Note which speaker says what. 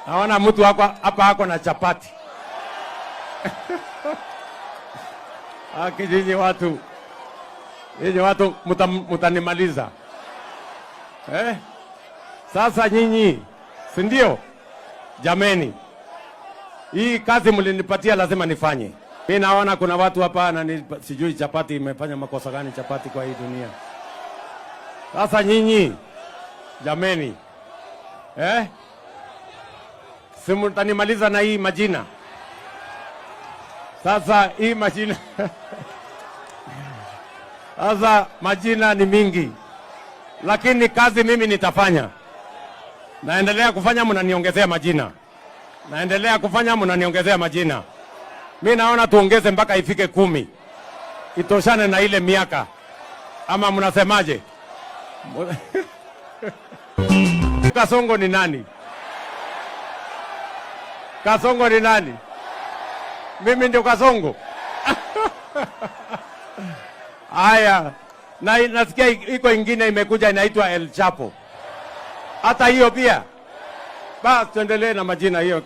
Speaker 1: Naona mtu hapa hapa ako na chapati. Aki nyinyi watu mutanimaliza. Eh? Sasa nyinyi, si ndio? Jameni, hii kazi mlinipatia lazima nifanye. Mi naona kuna watu hapa na sijui chapati imefanya makosa gani chapati kwa hii dunia. Sasa nyinyi jameni, eh? Si mtanimaliza na hii majina. Sasa hii majina sasa majina ni mingi, lakini kazi mimi nitafanya. Naendelea kufanya, mnaniongezea majina, naendelea kufanya, mnaniongezea majina. Mi naona tuongeze mpaka ifike 10, itoshane na ile miaka, ama mnasemaje? Kasongo ni nani? Kasongo ni nani? Mimi ndio Kasongo? Haya, na nasikia iko ingine imekuja inaitwa El Chapo, hata hiyo pia. Basi tuendelee na majina hiyo.